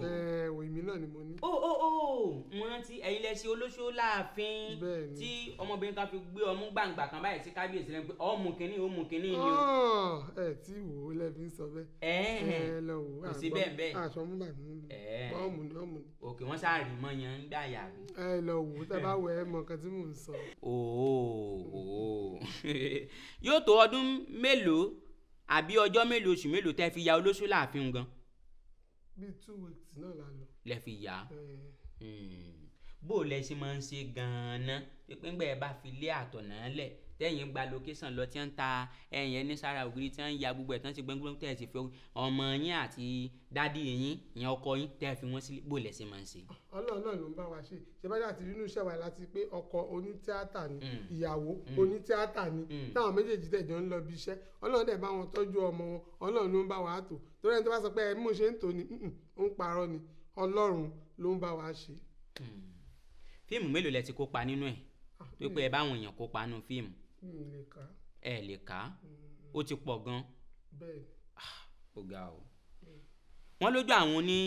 Speaker 2: Èmi náà ni mo ní.
Speaker 1: Ó mo rántí, ẹ̀yin lẹ ṣe Olóṣó Láàfin.
Speaker 2: Bẹ́ẹ̀ ni.
Speaker 1: Tí ọmọbìnrin kan fi gbé ọmú gbàǹgbà kan báyìí sí kábíyèsí lẹ́nu pé ọmú kínní, ọmú kínní ni o.
Speaker 2: Ẹ tí wò ó lẹ́bi ń sọ bẹ́ẹ̀. Ẹ lọ wò ó.
Speaker 1: Kò sí bẹ́ẹ̀ bẹ́ẹ̀.
Speaker 2: Aṣọ mú bàbí mi. Ọmú ni, ọmú ni.
Speaker 1: Òkè wọ́n sáà rí mọ́ yẹn ń gbà yà mí.
Speaker 2: Ẹ lọ wò ó, tẹ bá wọ ẹ mọ nǹkan tí mò ń sọ.
Speaker 1: Yóò tó ọdún mélòó àbí ọjọ́ mélòó, oṣù mélòó tẹ́ fi ya Olóṣó Láàfin gan?
Speaker 2: Bíi 2 weeks náà la lọ.
Speaker 1: Lẹ fi yà á. Bó o lẹ ṣe máa ń ṣe gan-an pé ńgbà ẹ bá fi lé àtọ̀nà lẹ̀ tẹ́yìn gba location lọ tí wọ́n ń ta ẹ̀yìn ẹni sára ògiri tí wọ́n ń ya gbogbo ẹ̀ tán ti gbẹ́ngbẹ́ng tẹ́ ẹ sì fi ọmọ yín àti dádì yín ìyẹn ọkọ yín tẹ́ ẹ fi wọ́n sílẹ̀, bó o lẹ ṣe máa ń ṣe?
Speaker 2: Ọlọ́run náà ló ń bá wa ṣe. Ṣe bá dà tí inú iṣẹ́ wa láti pé ọkọ onítíátà ni, ìyàwó onítíátà ni, táwọn méjèèjì tẹ̀ jọ ń lọ bí iṣẹ́, Ọlọ́run dẹ̀ bá wọn tọ́jú ọmọ wọn, Ọlọ́run ló ń bá wa tò. Torí ẹni tó bá sọ pé ẹ mú ṣe ń tò ni, ó ń parọ́ ni, Ọlọ́run ló ń bá wa ṣe.
Speaker 1: Fíìmù mélòó lẹ ti kópa nínú ẹ̀? Tó pé ẹ bá àwọn èèyàn kópa nínú fíìmù.
Speaker 2: Mi ò lè kà á.
Speaker 1: Ẹ lè kà á. Ó ti pọ̀ gan.
Speaker 2: Bẹ́ẹ̀ ni.
Speaker 1: Ó ga o. Wọ́n lójú àwọn oní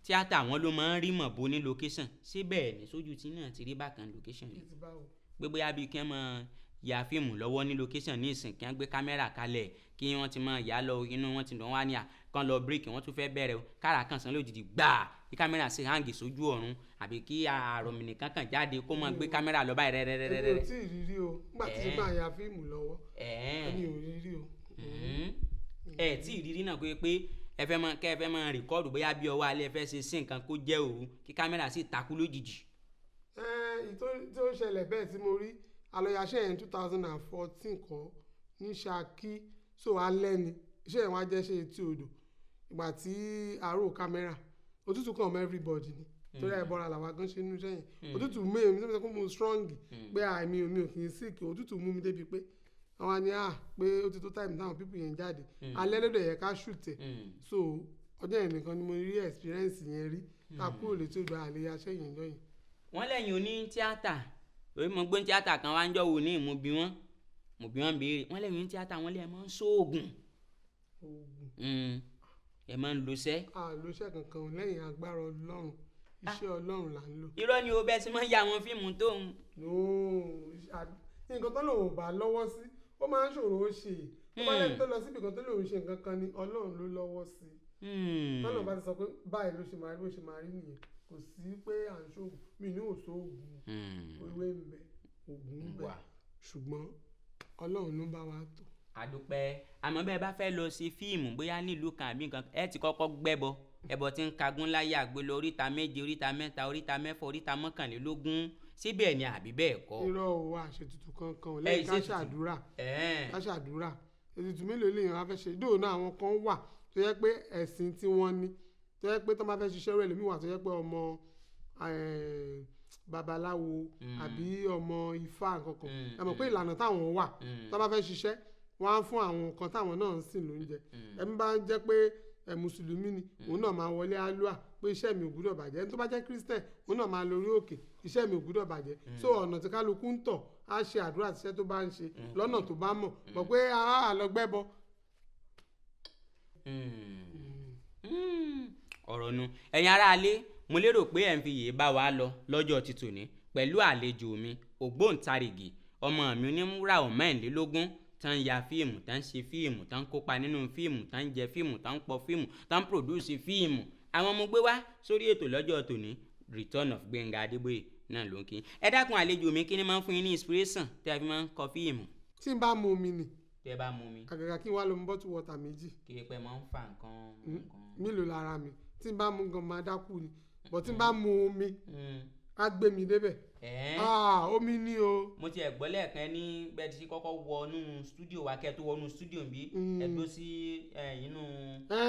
Speaker 1: tíátà wọn ló máa ń rí mọ̀bó ní location. Ṣé bẹ́ẹ̀ ni sójú tí náà ti rí bákan location rí?
Speaker 2: Bí ti báwo?
Speaker 1: Pé bóyá bíi kí wọ́n máa ya fíìmù lọ́wọ́ ní location ní ìsìn, kí wọ́n gbé kámẹ́rà kalẹ̀ kí wọ́n ti máa yá lọ inú wọn ti lọ wá ní à kán lọ bírèkì, wọ́n tún fẹ́ bẹ̀rẹ̀ o, kára kan sàn lójijì gbà kí kámẹ́rà sì hàǹgì sójú ọ̀run àbí kí àròmì nìkan kàn jáde kó máa gbé kámẹ́rà lọ báyìí rẹ́rẹ́rẹ́rẹ́rẹ́.
Speaker 2: Èmi ò tí ì rí rí o, nígbà tí ṣe máa ya fíìmù lọ́wọ́ èmi ò rí rí o.
Speaker 1: Ẹ tí ì rí rí náà pé ẹ fẹ́ máa kẹ́ ẹ fẹ́ máa rìkọ́ọ̀dù bóyá bí ọwọ́ alẹ́ ẹ fẹ́ ṣe sí nǹkan kó jẹ́ òru kí kámẹ́rà sì takú lójijì.
Speaker 2: Tó ṣẹlẹ̀ bẹ́ẹ̀ tí mo rí alọ́yàṣẹ́ yẹn 2014 kọ́ ní Ṣakí, so alẹ́ ni iṣẹ́ yẹn wá jẹ́ ṣe etí odò, ìgbà tí àárò kámẹ́rà òtútù kàn mọ́ everybody ni torí àìbọra làwa gan ṣe nínú iṣẹ́ yẹn, òtútù mú èmi tó ń sọ pé mo strong pé àmì mi ò kì í sick, òtútù mú mi débi pé àwọn ni pé ó ti tó time táwọn people yẹn jáde alẹ́ lóde yẹn ká shoot ẹ̀. So ọjọ́ yẹn nìkan ni mo rí experience yẹn rí ká kúrò létí odò àlè aṣẹ́ yẹn jọ yẹn.
Speaker 1: Wọ́n lẹ́yìn oní tíátà orí mo gbé tíátà kan wá ń jọ wò ní mo bí wọ́n mo bí wọ́n béèrè wọ́n lẹ́yìn oní tíátà wọ́n lé ẹ máa ń sóògùn.
Speaker 2: Oògùn.
Speaker 1: Ẹ máa ń lo iṣẹ́.
Speaker 2: A lo iṣẹ́ kankan lẹ́yìn agbára Ọlọ́run, Iṣẹ́ Ọlọ́run là ń lò.
Speaker 1: Irọ́ ni o, bẹ́ẹ̀ sì máa ń ya àwọn fíìmù tó ń.
Speaker 2: No, nǹkan tó lòun ò bá lọ́wọ́ sí, ó máa ń ṣòro ó ṣe. Tó bá lẹ́ni tó lọ síbi kan tó lòun ṣe nǹkan kan ni, Ọlọ́run ló lọ́wọ́ sí. Tọ́lọ́run bá ti sọ pé báyìí ló ṣe máa rí, bó ṣe máa rí nìyẹn. Kò sí pé à ń ṣoògùn, mi ní òṣoògùn, ewé ń bẹ, ògùn ń bẹ, ṣùgbọ́n Ọlọ́run ló bá wa tò.
Speaker 1: Àdúpẹ́. Àmọ́ bẹ́ẹ̀ bá fẹ́ lọ sí fíìmù bóyá nílùú kan àbí nǹkan, ẹ ti kọ́kọ́ gbẹ́bọ, ẹbọ tí ń kagún láyà gbé lọ oríta 7, oríta 3, oríta 6, oríta 21, síbẹ̀ ni àbí bẹ́ẹ̀ kọ́?
Speaker 2: Irọ́ o, wa ṣètùtù kankan ò lẹ́yìn ká ṣàdúrà. Ká ṣàdúrà. Ètùtù mélòó lèèyàn á fẹ́ ṣe? Dóò náà àwọn kan wà tó yẹ pé ẹ̀sìn tí wọ́n ní, tó yẹ pé tó máa fẹ́ ṣiṣẹ́ rẹ̀ lómi wà tó yẹ pé ọmọ babaláwo àbí ọmọ ifá kankan. Ẹ mọ̀ pé ìlànà táwọn wà tó bá fẹ́ ṣiṣẹ́, wọ́n á fún àwọn kan táwọn náà ń sìn lóúnjẹ. Ẹni bá ń jẹ́ pé mùsùlùmí ni, òun náà máa wọlé alúà pé iṣẹ́ mi ò gbúdọ̀ bàjẹ́. Ẹni tó bá jẹ́ kírísítẹ̀, òun náà máa lórí òkè, iṣẹ́ mi ò gbúdọ̀ bàjẹ́. So ọ̀nà tí kálukú ń tọ̀ á ṣe àdúrà tíṣẹ́ tó bá ń ṣe lọ́nà tó bá mọ̀ mọ̀ pé a lọ gbẹ́bọ.
Speaker 1: Ọ̀rọ̀ nu. Ẹ̀yin aráalé, mo lérò pé ẹ̀ ń fi yèé bá wa lọ lọ́jọ́ ti tòní pẹ̀lú àlejò mi ògbóǹtarìgì ọmọ mi onímúra 24 tán ya fíìmù, tán ṣe fíìmù, tán kópa nínú fíìmù, tán jẹ fíìmù, tán pọ fíìmù, tán pòdúsì fíìmù. Àwọn ọmọ gbé wá sórí ètò lọ́jọ́ tòní, Return of Gbénga Adébóyè náà ló ń kí. Ẹ dákun àlejò mi, kí ni máa ń fún yín ní inspiration tí a fi máa ń kọ fíìmù?
Speaker 2: Tí n bá mu omi ni.
Speaker 1: Tí ẹ bá mu omi.
Speaker 2: Àgàgà kí n wá lo bottle water 2.
Speaker 1: Kí ẹ pẹ́ máa ń fa nǹkan.
Speaker 2: Mélòó lára mi, tí n bá mu gan máa dákú ni, but tí n bá mu omi, á gbé mi débẹ̀. Omi ni o.
Speaker 1: Mo ti ẹ̀ gbọ́ lẹ́ẹ̀kan ní bẹ́ẹ̀ ti kọ́kọ́ wọnú stúdíò wa, kẹ́ tó wọnú stúdíò bí ẹ dó sí inú.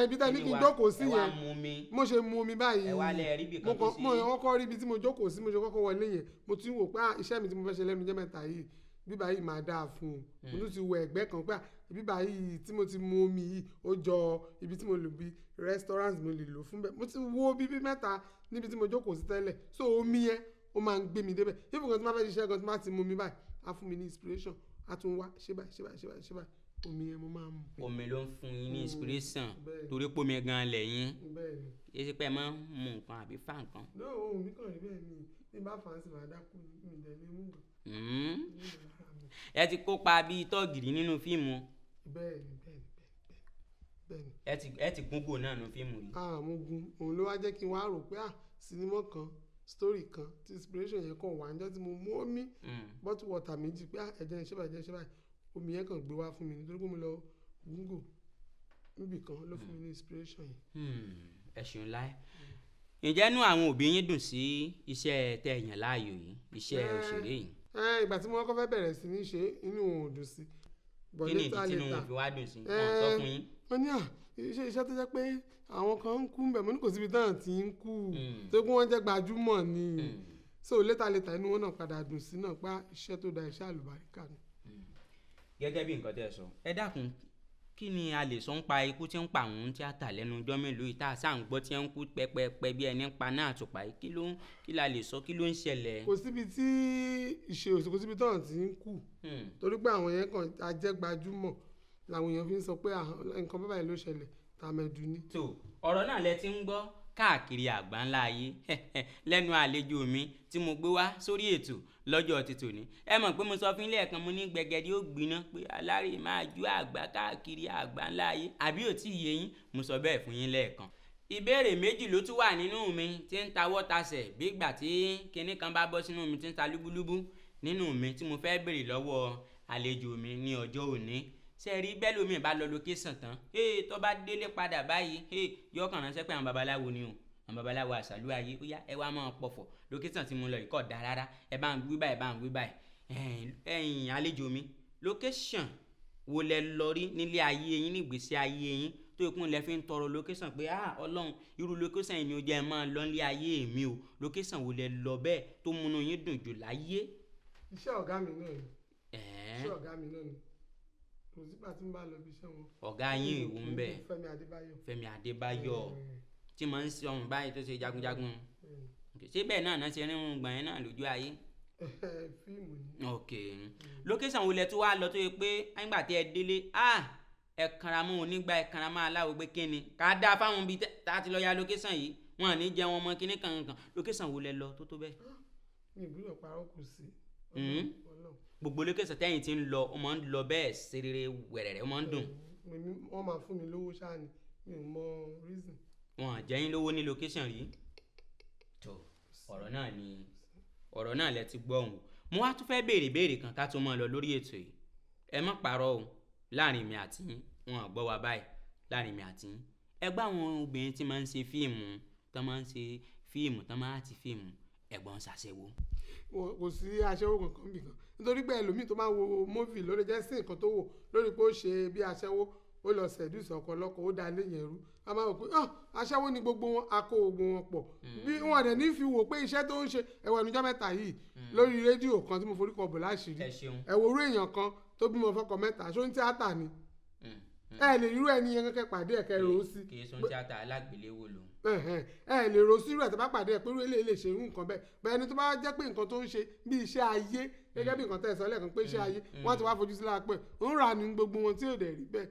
Speaker 2: Ibi tá ní kí n jókòó sí
Speaker 1: ẹ wá
Speaker 2: yẹn,
Speaker 1: mu omi.
Speaker 2: Mo ṣe mu omi báyìí.
Speaker 1: Ẹ wá lẹ rí ibi kan tó sí.
Speaker 2: Mo kọ́kọ́ rí ibi tí mo jókòó sí, mo ṣe kọ́kọ́ wọlé yẹn, mo ti ń wò pé iṣẹ́ mi tí mo fẹ́ ṣe lẹ́nu jẹ́ mẹ́ta yìí, bíbá yìí máa dáa fún un. Mo tún ti wọ ẹ̀gbẹ́ kan pé bíbá yìí tí mo ti mu omi yìí, ó jọ ibi tí mo lò bí restaurant mo lè lò fún bẹ́ẹ̀. Mo ti wo bíbí mẹ́ta níbi tí mo jókòó sí tẹ́lẹ̀. So omi yẹn ó máa ń gbé mi débẹ̀. Even gan tí mo bá fẹ́ ṣiṣẹ́ gan tí mo bá ti mu omi báyìí, á fún mi ní inspiration, á tún wá ṣe báyìí, ṣe báyìí, ṣe báyìí, ṣe báyìí. Omi yẹn mo máa ń mu.
Speaker 1: Omi ló ń fún yín ní inspiration torí pé omi gan lẹ́yìn.
Speaker 2: Bẹ́ẹ̀ni.
Speaker 1: Kì í ṣe pé ẹ máa ń mu nǹkan àbí fà nǹkan.
Speaker 2: No, ohun mi kàn rí bẹ́ẹ̀ ni, bí n bá fà á sì máa dákú ni, mi dẹ̀ lè mú nǹkan.
Speaker 1: Ẹ ti kópa bíi tọ́ọ̀gìrì nínú fíìmù.
Speaker 2: Bẹ́ẹ̀ni, bẹ́ẹ̀ni, bẹ́ẹ̀ni, bẹ́ẹ̀ni.
Speaker 1: Ẹ ti gúngò náà nínú fíìmù rí.
Speaker 2: Mo gun, òun ló wá jẹ́ kí n wá rò pé sinimá kan, story kan, tí inspiration yẹn kàn wá níjọ́ tí mo mú omi, bottle water 2 pé ẹ jẹ́ n ṣe báyìí, ẹ jẹ́ n ṣe báyìí. Omi yẹn kàn gbé wá fún mi nítorí pé mo lọ gúngò níbì kan ló fún mi ní inspiration yẹn.
Speaker 1: Ẹ ṣeun láé. Ǹjẹ́ inú àwọn òbí yín dùn sí iṣẹ́ tẹ́ ẹ yàn láàyò yìí, iṣẹ́ òṣèré yìí?
Speaker 2: Ìgbà tí mo kọ́kọ́ fẹ́ bẹ̀rẹ̀ sí ní ṣe, inú wọn ò dùn sí. But
Speaker 1: Kí ni ìdí
Speaker 2: later,
Speaker 1: tí inú wọn
Speaker 2: later.
Speaker 1: fi wá dùn sí? Wọ́n sọ fún yín.
Speaker 2: Wọ́n ní iṣẹ́ tó jẹ́ pé àwọn kan ń kú ń bẹ̀, mo ní kò síbi táwọn ti ń kú. Tó kí wọ́n jẹ́ gbajúmọ̀ ni. So later, later inú wọn náà padà dùn sí náà pé iṣẹ́ tó da, iṣẹ́ àlùbáríkà ni.
Speaker 1: Gẹ́gẹ́ bí nǹkan tẹ́ ẹ sọ, ẹ dákun, kí ni a lè sọ ń pa ikú tí ń pa àwọn tíátà lẹ́nu ọjọ́ mélòó yìí tá a sáà ń gbọ́ tí ń kú pẹ́pẹ́pẹ́ bí ẹni ń pa náà àtùpà yìí? Kí la lè sọ, kí ló ń ṣẹlẹ̀?
Speaker 2: Kò síbi tí ìṣe òsì, kò síbi tọ́ràn tí ń kú. Torí pé àwọn yẹn kan ajẹ́gbajúmọ̀ làwọn èèyàn fi ń sọ pé nǹkan báyìí ló ṣẹlẹ̀, tàmẹ̀dù ni.
Speaker 1: Tó ọ̀rọ̀ náà lẹ ti ń gbọ́ káàkiri àgbáńlá ayé lẹ́nu àlejò mi tí mo gbé wá sórí ètò lọ́jọ́ ti tòní. Ẹ mọ̀ pé mo sọ fún ilé ẹ̀kan, mo ní gbẹ̀gẹ́dẹ́ ó gbiná pé alárè máa ju àgbà káàkiri àgbáńlá ayé, àbí ò tí ì yé yín? Mo sọ bẹ́ẹ̀ fún yín lẹ́ẹ̀kan. Ìbéèrè méjì ló tún wà nínú mi tí ń tawọ́ tasẹ̀ bí ìgbà tí kinní kan bá bọ́ sínú mi tí ń ta lúbúlúbú nínú mi tí mo fẹ́ béèrè lọ́wọ́ àlejò mi ní ọjọ́ òní. Ṣé ẹ rí bẹ́ẹ̀ lómi bá lọ location tán, tó bá délé padà báyìí, yóò kàn ránṣẹ́ pé àwọn babaláwo ni o, àwọn babaláwo àṣàlú ayé, ó yá ẹ wá máa pọ̀fọ̀, location tí mo lọ yìí kò dáa rárá, ẹ bá ń wí báyìí, ẹ bá ń wí báyìí. Ẹ̀yin àlejò mi, location wo lẹ lọ rí nílé ayé yín, nígbésí ayé yín tó ikún lẹ fi ń tọrọ location pé Ọlọ́run, irú location yìí ni ó jẹ́ ẹ máa lọ nílé ayé mi o, location wo lẹ lọ bẹ́ẹ̀ tó múnú yín dùn jù láyé?
Speaker 2: Iṣẹ́ ọ̀gá mi náà ni. Iṣẹ́ ọ̀gá mi náà ni. Kò sígbà tí n bá lọ ibi iṣẹ́ wọn.
Speaker 1: Ọ̀gá yín ìwò ń bẹ̀.
Speaker 2: Fẹ́mi Adébáyọ̀.
Speaker 1: Fẹ́mi Adébáyọ̀ tí mò ń sọ ọ̀hún báyìí tó ṣe jagunjagun. Ṣé bẹ́ẹ̀ náà ṣe rírun gbọ̀n yẹn náà lójú ayé?
Speaker 2: Fíìmù ni.
Speaker 1: Ok. Location wo lẹ tún wá lọ tó yẹ pé nígbà tí ẹ délé, Ẹ kanra mọ́ onígbà, ẹ kanra mọ́ aláwo gbé kíni ká dáa fáwọn ibi tá a ti lọ ya location yìí, wọn à ní jẹun ọmọ kíní kankan. Location wo lẹ lọ tó tó bẹ́ẹ̀?
Speaker 2: Mi ò gbúdọ̀ parọ́, kò sí. Ọlọ́run.
Speaker 1: Gbogbo location tẹ́yìn ti ń lọ, ó máa ń lọ bẹ́ẹ̀ serere wẹ̀rẹ̀rẹ̀, ó máa ń dùn.
Speaker 2: Wọ́n máa fún mi lówó ṣáà ni, mi ò mọ reason.
Speaker 1: Wọn à jẹ́ yín lówó ní location rí. Tó ọ̀rọ̀ náà ni ọ̀rọ̀ náà lẹ ti gbọ́ òun. Mo wá tún fẹ́ béèrè béèrè kan ká tó máa lọ lórí ètò yìí. Ẹ má parọ́ o, láàrin mi àti yín, wọn ò gbọ́ wa báyìí. Láàrin mi àti yín, ẹ gbọ́ àwọn obìnrin tí máa ń ṣe fíìmù, tó máa ń ṣe fíìmù, tó máa ń ti fíìmù, ẹ̀gbọ́n ṣàṣẹwó?
Speaker 2: Kò sí aṣẹ́wó kankan bì kan, nítorí pé ẹlòmíì tó máa ń wo movie lórí jẹ́ sí nǹkan tó wò lórí pé ó ṣe bí aṣẹ́wó, ó lọ seduce ọkọ lọ́kọ, ó da ilé yẹn rú. A máa wò pé, "Ah, aṣẹ́wó ni gbogbo wọn." A kó ogun wọn pọ̀ bí wọn dẹ̀ ní fi wò pé iṣẹ́ tó ń ṣe. Ẹ̀wọ̀n ẹnujọ́ mẹ́ta yìí lórí rédíò kan tí mo forí kọ bò láṣìírí,
Speaker 1: Ẹ ṣeun.
Speaker 2: ẹ wo orú èèyàn kan tó bímọ fọ́kọ mẹ́ta, ṣó ń tíátà ni? Ẹ lè irú ẹni yẹn kẹ́kẹ́ pàdé ẹ̀kẹ́ rò ó sí.
Speaker 1: Kì í sun tíátà, alágbèléwò lòun.
Speaker 2: Ẹ̀hẹ̀n, ẹ lè ro sírú ẹ̀ tó bá pàdé ẹ̀ pé irú eléyìí lè ṣe irú nǹkan bẹ́ẹ̀. Bẹ́ẹ̀ ni tó bá jẹ́ pé nǹkan tó ń ṣe bí iṣẹ́ ayé, gẹ́gẹ́ bí nǹkan tẹ́ ẹ sọ lẹ́ẹ̀kan pé iṣẹ́ ayé, wọ́n ti wá fojú sí lára pé ń rà ní gbogbo wọn tí ò dẹ̀ rí bẹ́ẹ̀.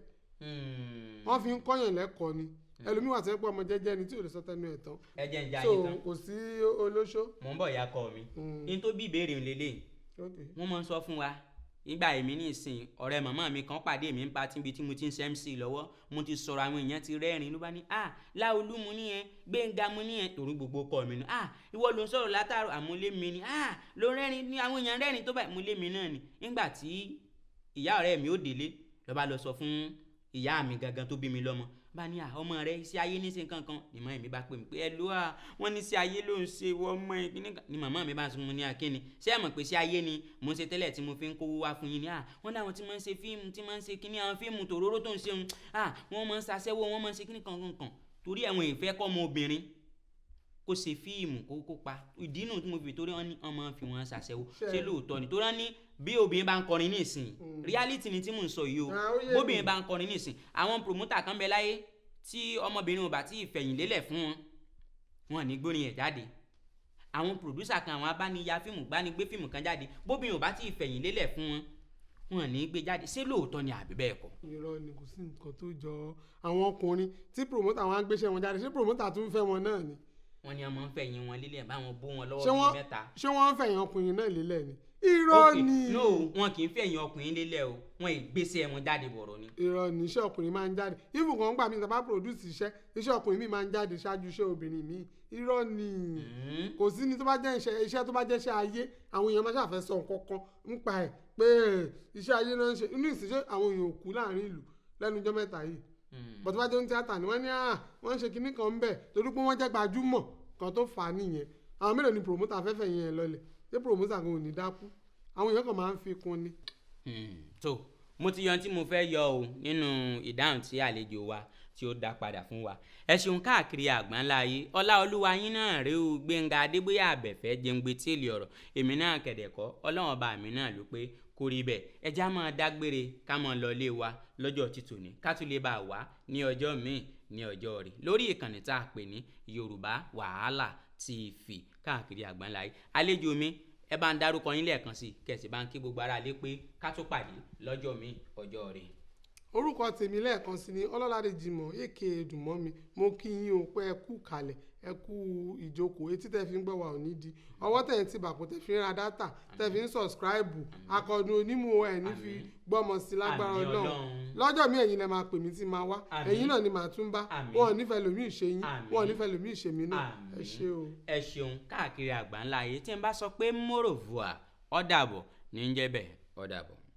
Speaker 2: Wọ́n fi ń kọ́yàn lẹ́kọ̀ọ́ ni. Ẹlòmíì wà tó yẹ pé ọmọ jẹ́jẹ́ ni tí ò lè sọ tẹnu ẹ̀ tán.
Speaker 1: Ẹ jẹ́ ń jẹ́
Speaker 2: So
Speaker 1: ayé tán.
Speaker 2: kò sí olóṣó.
Speaker 1: Mò ń bọ̀, ìyá kọ mi. Ní tó bí ìbéèrè ń lélẹ̀, wọ́n máa ń sọ fún wa nígbà èmi ní ìsìn, ọ̀rẹ́ màmá mi kan pàdé mi ń pa tíbi tí mo ti ń ṣe MC lọ́wọ́. Mo ti sọ̀rọ̀, àwọn èèyàn ti rẹ́rìn-ín, ló bá ní, "Ah, Láolú." Mo ní ẹ Gbénga, mo ní ẹ torí gbogbo kọ mi ni. "Ah, ìwọ ló ń sọ̀rọ̀ látàrọ àmúlé mi ni." "Ah, ló rẹ́rìn ní àwọn èèyàn rẹ́rìn tó báyìí." Mo lé mi náà ni. Nígbà tí ìyá ọ̀rẹ́ mi ó délé, ló bá lọ sọ fún ìyá mi gangan tó bí mi lọ́mọ, bá ní, "À, ọmọ rẹ iṣẹ́ ayé ní ṣe kankan." Ni màmá mi bá pè mí pé, "Ẹ ló à wọ́n ní iṣẹ́ ayé ló ń ṣe wọ́n ọmọ ẹ̀ kíní kan." Ni màmá mi bá sọ, mo ní akíni ṣé ẹ mọ̀ pé iṣẹ́ ayé ni mò ń ṣe tẹ́lẹ̀ tí mo fi ń kówó wá fún yín ni? À, wọ́n láwọn tí máa ń ṣe fíìmù, tí máa ń ṣe kíní, àwọn fíìmù tòróró tó ń ṣe ń, à, wọ́n máa ń ṣaṣẹ́wó, wọ́n máa ń ṣe kíní kankan kan, torí àwọn ìfẹ́ kọ́ ọmọ obìnrin kó ṣe fíìmù kó kópa. Ìdí nù tí mo fi torí wọn ní wọn máa ń fi wọn ṣàṣẹ́wó. Ṣé lóòótọ́ ni? Torí wọn ní bí obìnrin bá ń kọrin ní ìsìn, reality ni tí mò ń sọ yìí o.
Speaker 2: Ah, ó yé mi.
Speaker 1: Bóbìnrin bá ń kọrin ní ìsìn, àwọn promoter kan bẹ láyé tí ọmọbìnrin ò bá tí ì fẹ̀yìn lélẹ̀ fún wọn, wọn ní gbórin ẹ̀ jáde. Àwọn producer kan, àwọn abániya fíìmù, gbánigbé fíìmù kan jáde, bóbìnrin ò bá tí ì fẹ̀yìn lélẹ̀ fún wọn, wọn ní gbé jáde. Ṣé lóòótọ́ ni àbí bẹ́ẹ̀ kọ́?
Speaker 2: Irọ́ ni, kò sí nǹkan tó jọ ọ́. Àwọn ọkùnrin tí promoter wọn á gbéṣẹ́ wọn jáde, ṣé promoter tún fẹ́ wọn náà ni?
Speaker 1: Wọ́n ní ọmọ ń fẹ̀yìn wọn lélẹ̀, báwọn bó wọn lọ́wọ́
Speaker 2: Ṣé
Speaker 1: bíi mẹ́ta.
Speaker 2: Ṣé wọ́n ń fẹ̀yìn ọkùnrin náà lélẹ̀ ni? Irọ́
Speaker 1: Ok,
Speaker 2: ni.
Speaker 1: No, wọn kì í fẹ̀yìn ọkùnrin lélẹ̀ o, wọn ì gbéṣẹ́ wọn jáde bọ̀rọ̀ ni.
Speaker 2: Irọ́ ni. Iṣẹ́ ọkùnrin máa ń jáde. Even kan gbà mí tá bá produce iṣẹ́, iṣẹ́ ọkùnrin mi máa ń jáde ṣáájú iṣẹ́ obìnrin mi. Irọ́ ni. Kò sí ni. Tó bá jẹ́ iṣẹ́, iṣẹ́ tó bá jẹ́ iṣẹ́ ayé, àwọn èèyàn máa ṣàfẹ́ sọ nǹkan kan nípa ẹ̀ pé iṣẹ́ ayé náà ń ṣe inú ìsìn. Ṣé àwọn èèyàn ò kú láàrin ìlú lẹ́nu ọjọ́ mẹ́ta yìí? Bọ̀tí bá jẹ́ ní tíátà ni wọ́n ní, à, wọ́n ń ṣe kinní kan ń bẹ̀ torí pé wọ́n jẹ́ gbajúmọ̀ kan tó fà á nìyẹn. Àwọn mélòó ni promoter fẹ́fẹ́ yẹn lọlẹ̀? Ṣé promoter kan ò ní dákú? Àwọn èèyàn kan máa ń fi kún ni.
Speaker 1: Tó mo ti yan tí mo fẹ́ yọ o nínú ìdáhùn tí àlejò wa tí ó dá padà fún wa. Ẹ ṣeun káàkiri àgbáńlá ayé. Ọlá olúwa yín náà rèé o, Gbénga Adébóyè Àbẹ̀fẹ́ jẹungbe tí èlé ọ̀rọ̀ èmi náà kẹ̀dẹ̀kọ́. Ọlọ́run ọba mi náà ló pé kó rí bẹ́ẹ̀. Ẹ já máa dágbére, ká máa lọ ilé wa lọ́jọ́ títòní, ká tún lè bá a wá ní ọjọ́ míì ní ọjọ́ rẹ̀ lórí ìkànnì tá a pè ní Yorùbá Wàhálà TV káàkiri àgbáńlá ayé. Àlejò mi, ẹ bá ń dárúkọ yín lẹ́ẹ̀kan sí, kẹ̀sì bá ń kí gbogbo ará lé pé ká tó pàdé lọ́jọ́ míì, ọjọ́ rẹ̀.
Speaker 2: Orúkọ tèmi lẹ́ẹ̀kan sí ni Ọlọ́ládé Jimoh aka Dùnmọ́mi. Mo kí yín o pé ẹ kú kalẹ̀, ẹ kú ìjókòó. Etí tẹ́ fi ń gbọ́ wa ò ní di, ọwọ́ tẹ̀ ń ti bàkú tẹ́ fi ń ra data, tẹ́ fi ń subscribe akọ̀dùn onímù ẹ̀ ní fi gbọ́mọ sí lágbára
Speaker 1: Àmín.
Speaker 2: Ọlọ́run.
Speaker 1: Ọlọ́run.
Speaker 2: Lọ́jọ́ mi, ẹ̀yin lẹ máa pè mí tí máa wá.
Speaker 1: Àmín.
Speaker 2: Ẹ̀yin náà ni màá tún bá.
Speaker 1: Àmín.
Speaker 2: Wọn ò nífẹ̀ẹ́ lòmíì ṣe yín,
Speaker 1: Àmín.
Speaker 2: wọn ò nífẹ̀ẹ́ lòmíì ṣe mí náà. Ẹ
Speaker 1: Àmín.
Speaker 2: ṣé o.
Speaker 1: Ẹ ṣeun káàkiri àgbáńlá ayé. Tí n bá sọ pé mòròvùà, ó dàbọ̀ ní ń jẹ́ bẹ́ẹ̀, ó dàbọ̀.